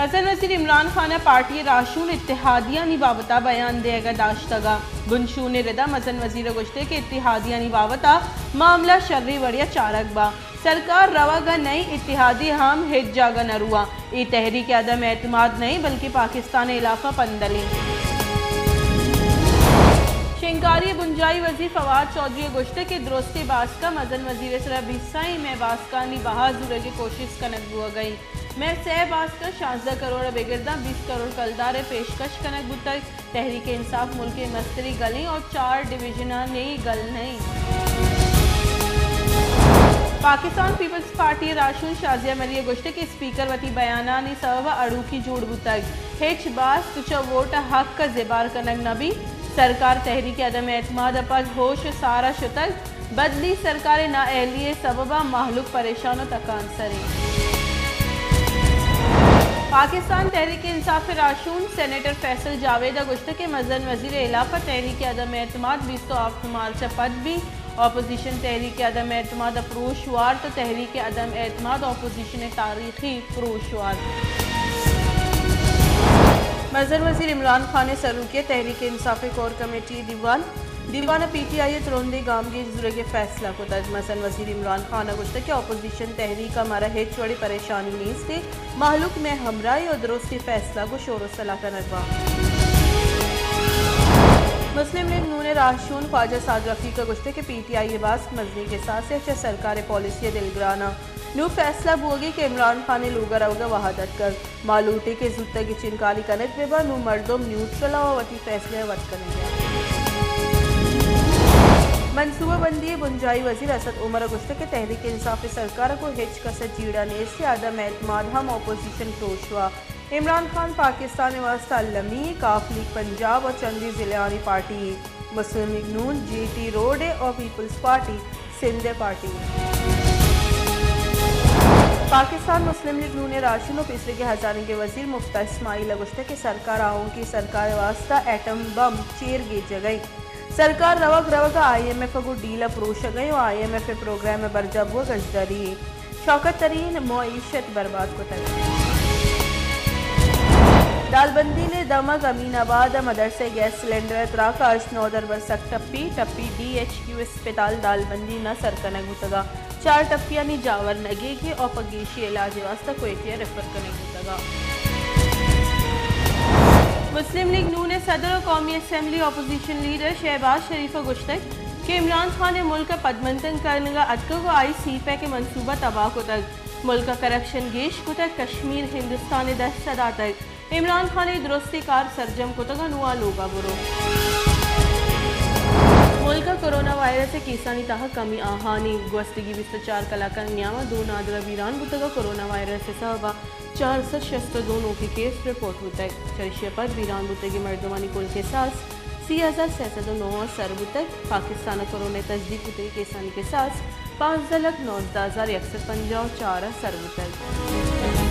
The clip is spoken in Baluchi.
مزن وزیر عمران خان ء پارٹی ء راہشون اتحادیانی بابت ء بیان دیگ ء داشتگ ء بنشون ء رد ء مزن وزیر ء گوشتگ کہ اتحادیانی بابت ء معاملہ شریں وڑے ء چارگ با، سرکار روگ ء نئیں، اتحادی ہم ہچ جاگہ نہ رواں، اے تحریک عدم اعتماد نئیں بلکہ پاکستان ء ہلاف ء پندلیں۔ شنگکاری ء بنجاہی وزیر فواد چوہدری ء گوشتگ کہ درستیں باسک ء مزن وزیر ء سرا بیسائیں مئے باسکانی بہا زورگ ء کوشست کنگ بوگ ء انت۔ مئے سئے باسک ء شانزدہ کروڑ ء بگر داں بیست کروڑ کلدار ء پیشکش کنگ بوتگ۔ تحریک انصاف ملک ء مستریں گلیں اور چار ڈویژنانی گل نہ انت۔ پاکستان پیپلز پارٹی ء راہشون شازیہ مری ء گوشتگ کہ اسپیکر وتی بیانانی سبب ء اڑوکی جوڑ بوتگ، ہچ باسک چہ ووٹ ء حق ء زبہر کنگ نہ بیت۔ سرکار تحریک عدم اعتماد ء پد ہوش ء سار ء شتگ، بدلی سرکار ء نااہلی ء سبب ء مہلوک پریشان ء تکانسر انت۔ پاکستان تحریک انصاف ء راہشون سینیٹر فیصل جاوید ء گوشتگ کہ مزن وزیر ء ہلاف ء تحریک عدم اعتماد بیست ء ہفت مارچ ء پد بیت۔ اپوزیشن تحریک عدم اعتماد ء پروش وارت ء تحریک عدم اعتماد اپوزیشن ء تاریخی پروش وارت۔ مزن وزیر عمران خان ء سروکی ء تحریک انصاف ء کور کمیٹی ء دیوان، دیوان ء پی ٹی آئی ء ترندیں گامگیج زورگ ء فیصلہ کتگ۔ مزن وزیر عمران خان ء گوشتگ کہ اپوزیشن تحریک ء مارا ہچ وڑیں پریشانی نیست ء مہلوک مئے ہمراہ ء درستیں فیصلہ گوں شور ء صلاح کنگ باں۔ مسلم لیگ نون ء راہشون خواجہ سعد رفیق ء گوشتگ کہ پی ٹی آئی ء باسک مزنیں کساسے ء چہ سرکار ء پالیسی ء دلگران آں۔ نوں فیصلہ بوگی کہ عمران خان ء لوگ ء روگ ء وہد اتکگ۔ ما لوٹیں کہ زوتگ گچین کاری کنگ بہ بنت، نوں مردم نیوٹرل ء وتی فیصلہ ء وت کنگ ء انت۔ منصوبہ بندی ء بنجاہی وزیر اسد عمر ء گوشتگ کہ تحریک انصاف ء سرکار ء گوں ہچ کس ء جیڑہ نیست ء عدم اعتماد ہم اپوزیشن پروش وا۔ عمران خان پاکستان ء واستہ المی، کاف لیگ پنجاب ء چندی ضلعانی پارٹی، مسلم لیگ نون، جی ٹی روڈ ء پیپلز پارٹی، سندھ ء پارٹی۔ پاکستان مسلم لیگ نون ء راہشون ء پیسریگیں ہزارینگیں وزیر مفتاح اسماعیل ء گوشتگ کہ سرکار آؤکی سرکار ء واستہ ایٹم بم چیر گیجگ ء انت۔ سرکار روگ روگ ء آئی ایم ایف ء گوں ڈیل ء پروشگ ء انت ء آئی ایم ایف ء پروگرام ء برجاہ بوگ اژدری انت۔ شوکت ترین معیشت برباد کتگ۔ دالبندین ء دمگ امین آباد ء مدرسہ ء گیس سلنڈر ء تراک ء ہشت نودربر سک ٹپی، ٹپی ڈی ایچ کیو اسپتال دالبندین ء سر کنگ بوتگ ء چار ٹپیانی جاور نگیگ ء پہ گیشی علاج ء واستہ کوئٹہ ء ریفر کنگ بوتگ۔ مسلم لیگ نون ء صدر و قومی اسمبلی اپوزیشن لیڈر شہباز شریف ء گوشتگ کہ عمران خان ء ملک ء پدمنتگ کنگ ء اتکگ و آئی سی پیک ء منصوبہ تباہ کتگ، ملک ء کرپشن گیش کتگ، کشمیر ہندوستان ء دست ء داتگ، عمران خان ء درستیں کار سرجم کتگ ء نوں آ لوگ ء برو۔ ملک ء کرونا وائرس ء کیسانی تہ ء کمی آہانی، گوستگی بیست ء چار کلاکانی نیام ء دو نادرہ بیران بوتگ ء کرونا وائرس ء سبب ء چار سد شست ء دو نوکیں کیس رپورٹ بوتگ۔ چریشی ء پد بیران بوتگیں مردمانی کل کساس سی ہزار سئے سد ء نو ء سر بوتگ۔ پاکستان ء کرونا ء تصدیق بوتگیں کیسانی کساس پانزدہ لکھ نوزدہ ہزار یک سد پنجاہ ء چار ء سر بوتگ۔